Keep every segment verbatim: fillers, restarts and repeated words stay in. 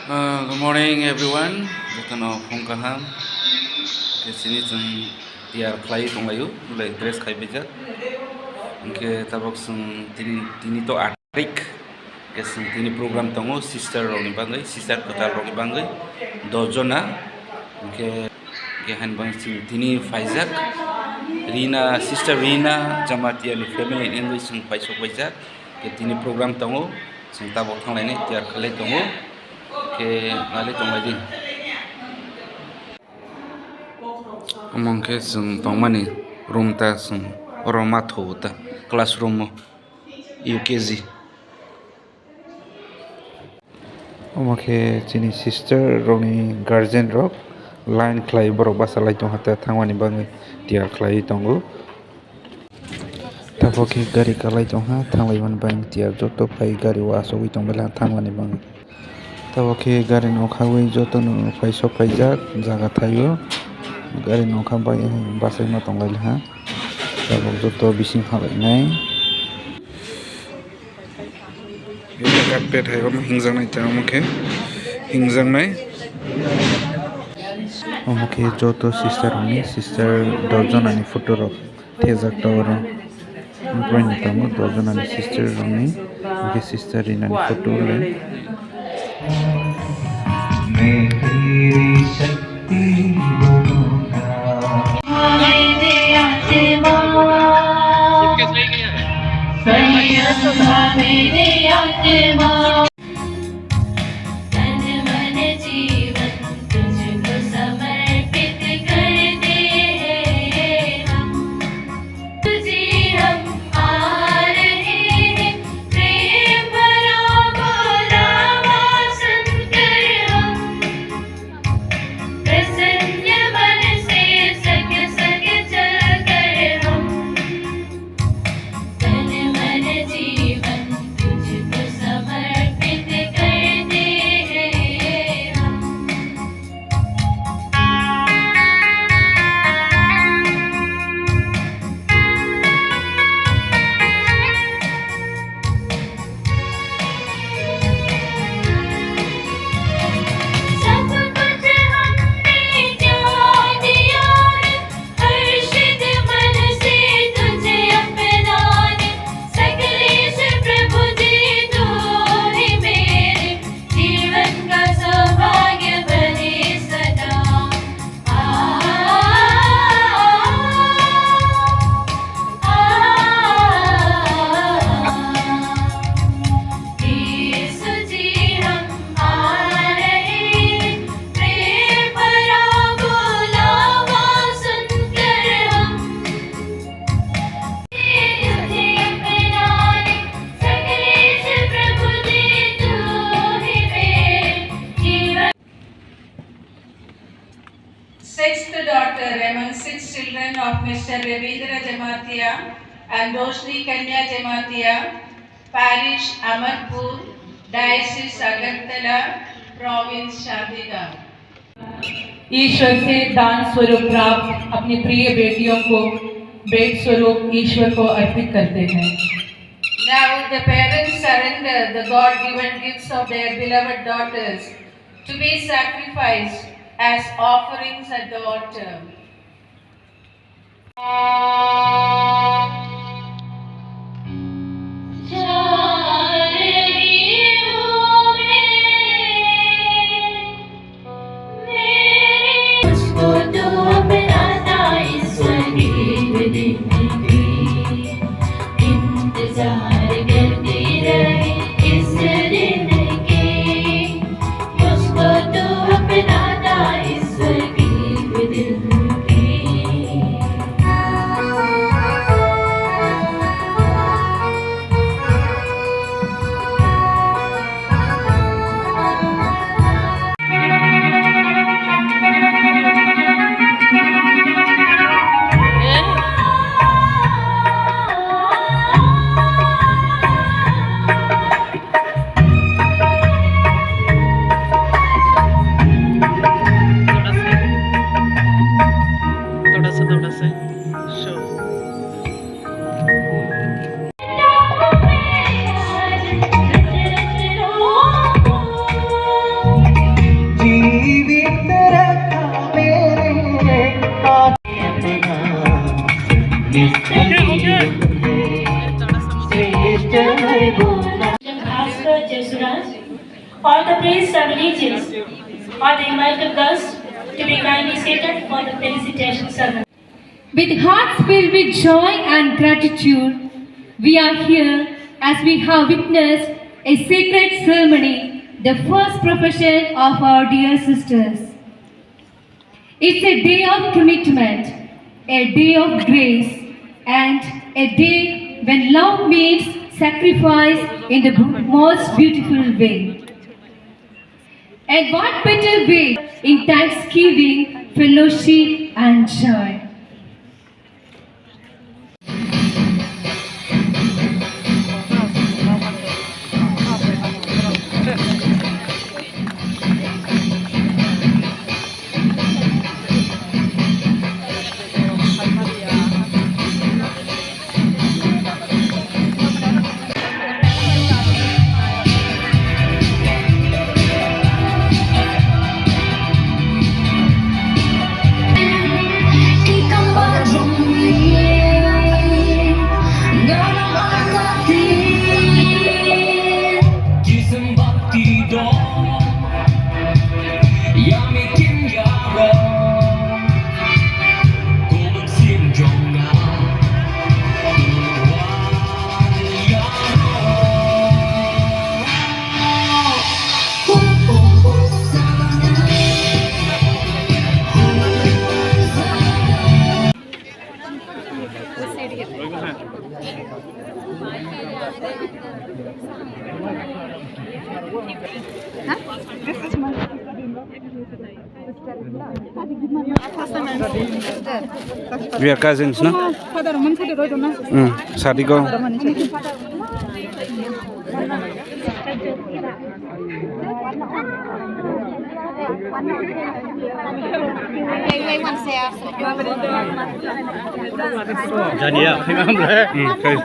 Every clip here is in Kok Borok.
Uh, good morning everyone. Jotono phung kaham. Khe chini chwng tiyar khlai tonglaio, belai dress khai paijak. Hwnkhe tabok chwng tini, tini to aat tarik. Khe chwng tini program tongo sister rokni bagwi, sister kwtal rokni bagwi dos jona. Hwnkhe, hwnkhe hain bagwi chwng tini phaijak. Rina, sister Rina Jamatia ni family ni wngwi chwng paisok paijak. Khe tini program tongo, chwng tabok thanglainai tiyar khlai tongo. Khe nalai tonglai di. Omo hwnkhe chwng tongmani room ta, chwng oro ma tho ta classroom o, U K G. Omo khe chini sister rokni guardian rok line khlai borok bachalai tongkha tei thangmani bagwi tiyar khlaiwi tongo. Tabok khe gari kalai tongkha, thanglai mani bagwi tiyar joto phai gari o achugwi tongbaila thangmani bagwi. Tabok khe gari nokha wi jotono paisok paijak jaga thaio, gari nokha bai bachai ma tonglailakha, tabok joto bising halainai. Carpet hai omo hingjaknai, tei omo khe hingjaknai. Omo khe joto sister rokni, sister dos jonani photo rok thepjak ta oro. Borokni tongo dos jonani sister rokni, hwnkhe sister Rinani photo le. तन मन जीवन तुझको समर्पित करते हैं हम। तुझे हम आ रहे हैं, प्रेम भरा बुलावा सुनकर हम। प्रसन्न मन से सग सग चलकर हम। तन मन जीवन तुझको समर्पित करते हैं हम। सब कुछ हमने त्याग दिया है, हर्षित मन से तुझे अपना है, सकलेश प्रभु जी तू ही मेरे जीवन का सौभाग्य बने सदा। Sixth daughter among six children of Mister Ravindra Jamatia and Roshni Kanya Jamatia, Parish Amarpur, Diocese Agartala, Province Chandigarh. ईश्वर से दान स्वरूप प्राप्त अपनी प्रिय बेटियों को भेंट स्वरूप ईश्वर को अर्पित करते हैं। Now the parents surrender the God-given gifts of their beloved daughters to be sacrificed as offerings at the altar. All the priests are religious, or the invited guests, to be kindly seated for the felicitation ceremony. With hearts filled with joy and gratitude, we are here as we have witnessed a sacred ceremony, the first profession of our dear sisters. It's a day of commitment, a day of grace, and a day when love meets sacrifice in the b- most beautiful way. And what better way in thanksgiving, fellowship, and joy? We are cousins, no? Father, man, father, right, no? Hmm, sadi ko. Jani ya, khaima hamle. Hmm, khai.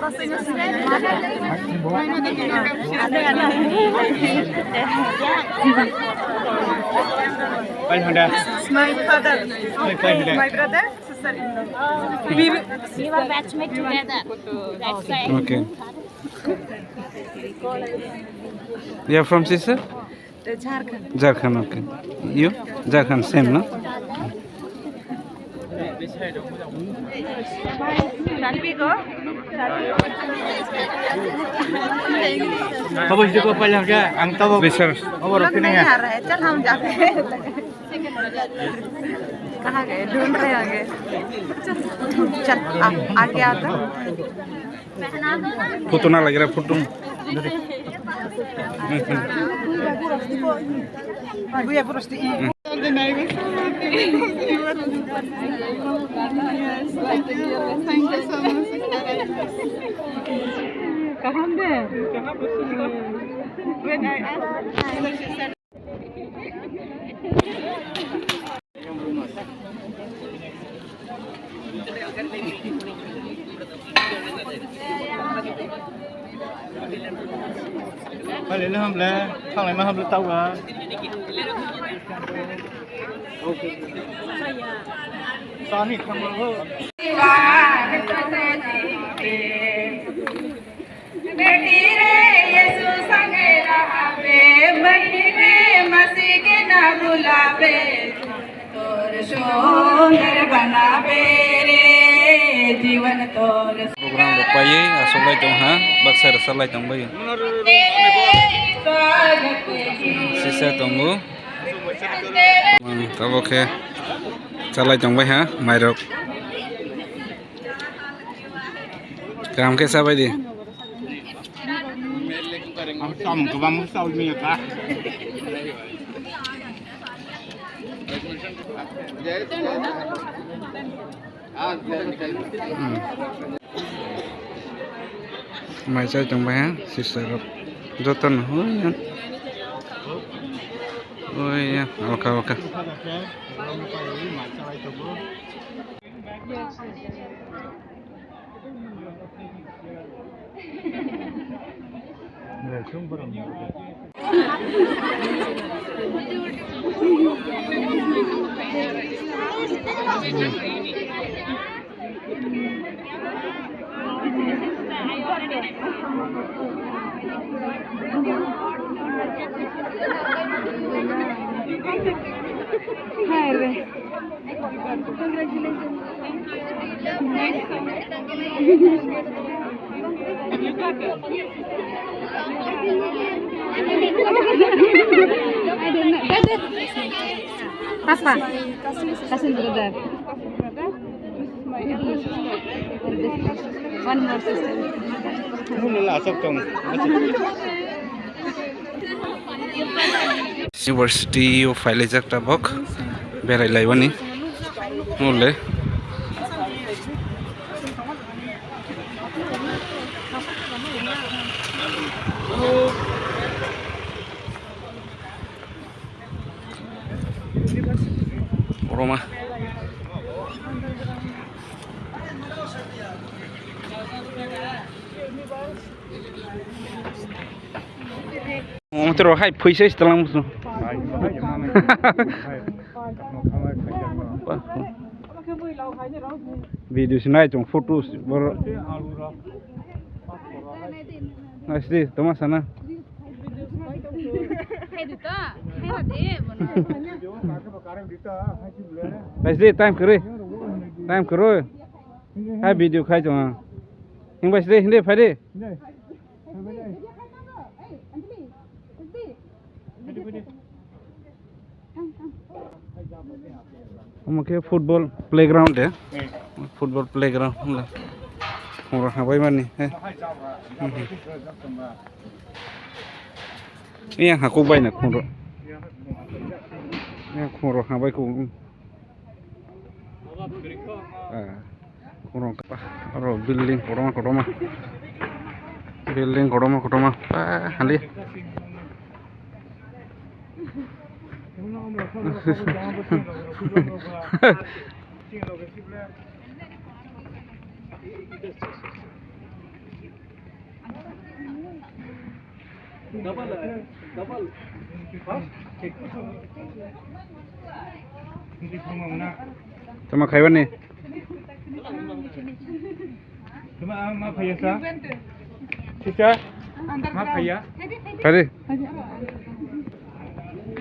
Pai handa. My father. Pai, pai handa. My brother, sister-in-law. We were batchmate together. That's why. Okay. You are from sister? Jharkhand. Jharkhand, okay. You? Jharkhand, same, no? Tabo hidi ko pailangka, ang tabo. Bichar. Obo rok tini ya. Chal, hum jate hain. Kahan gaye? Dhund rahe honge. Chal, aap aage aao to. Photo na lagi raha, photo. Kahan de? When I asked, Pale le hamle, thanglai ma hamle tauga. Sani thanglai ho. बेटी रे यीशु संगे रहबे, बहिन रे मसीह के ना भुलाबे, तोर सुंदर बनाबे रे, जीवन तोर Program rok paiwi asoklai tong ha, baksa rwchalai tong bai. Sisa tongo. Abo khe chalai tong bai ha, mairok. Kaham khe chabai di. Ang samung kwbangma chaui manya ta. Hmm. Mai chai tong bai ha, sister rok. Joto no hui ya. Hui ya, oka, oka. Hai re. Papa, cousin brother. One more sister. University o phailaijak tabok berai laibani mole. Roma. Omo toro hai phuisa se talang musu. Video se nai tong photo se boro. Nai se toma sana. Nai se time kwrwi. Time kwrwi. Hai video khai tong. Hing bai se hinde phai de. Omo khe football playground de. Football playground hwnla. Khungrok habai mani he. Yang hakuk bai na khungrok. Yang khungrok habai kuk. Ah, khorang kapa, oro building kotorma kotorma. Building kotorma kotorma. Ah, hali. Tama khaiba ni? Tama ma phaiya sa? Sisa? Ma phaiya? Kari?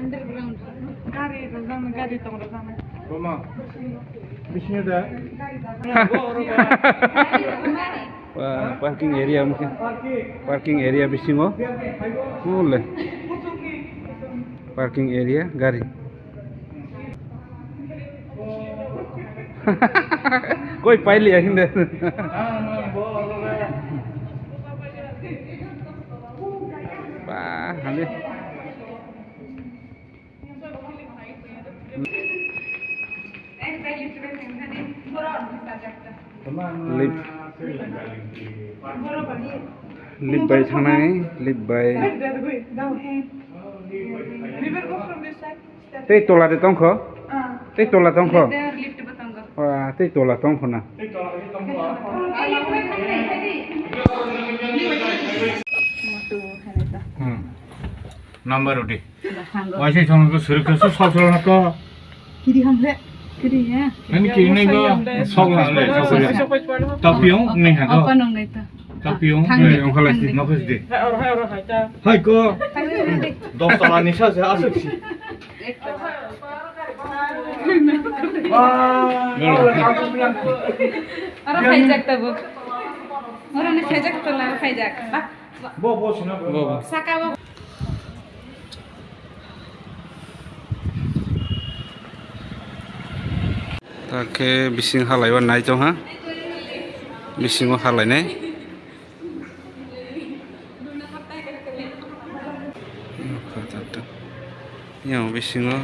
Underground. Gari rwjaknai, gari tong rwjaknai. Boma. Bisingo da. Wa, parking area mungkin. Parking area bisingo. Mole. Parking area gari. Koi paili ya hinde. Ba, hande. Lip, lip bai thangnai, lip bai. Tei tola de tongkho? Tei tola tongkho? Wa, tei tola tongkho na. Hmm. Number udi. Waisa song ko suru ko sok sok na to. Kiri ham le. Kiri ya. Nani kiri nai ko sok la le sok ya. Tapi yang nai ha to. Apa nong ngai to? Tapi yang nai yang khala si. Nokos de. Hai ko. Dos tala ni sa sa asuk si. Oro khaijak tabuk. Oro ni khaijak tola khaijak. Ba. Bo, bo, sina, bo. Bo, bo. Saka bo. Ta khe bising halaiba nai tong ha. Bisingo halainai. Yang bisingo.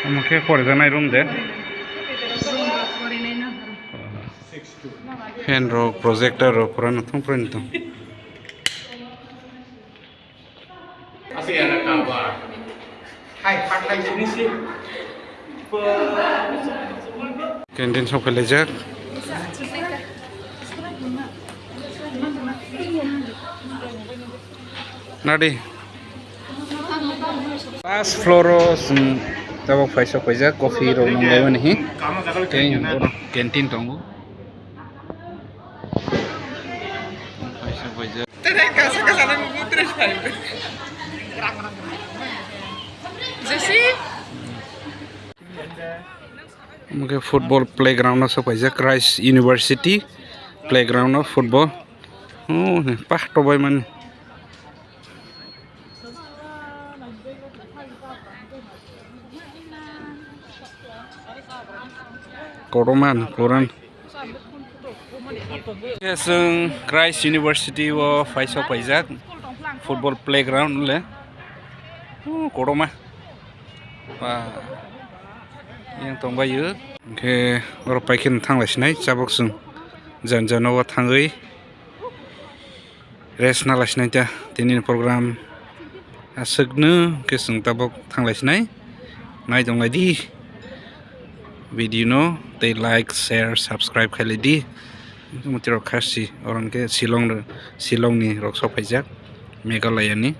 Omo khe porijaknai room de. Fan rok, projector rok, pura nathong pura nathong. Canteen sok phailaijak. Nadi. Last floor o chwng Tabok phaisa paijak, coffee rok nunglaimani hi. Tei oro canteen tongo. Phaisa paijak. Omo khe football playground o sok paijak, Christ University playground o football. Oh, pah tobai mani. Kotorma ni pura. Chwng Christ University o phaisa paijak football playground le. Oh, kotorma. Ba, yang tongbaio. Hwnkhe oro paikhe thang lai sinai, chabok chwng jan jana o thangwi rest na lai sinai ta. Tini ni program aswkno khe chwng tabok thang lai sinai. Nai tong lai di video no, tei like, share, subscribe khai lai di. Motiro khasi oro hwnkhe Shillong, Shillong ni rok sok phaijak, Meghalaya ni.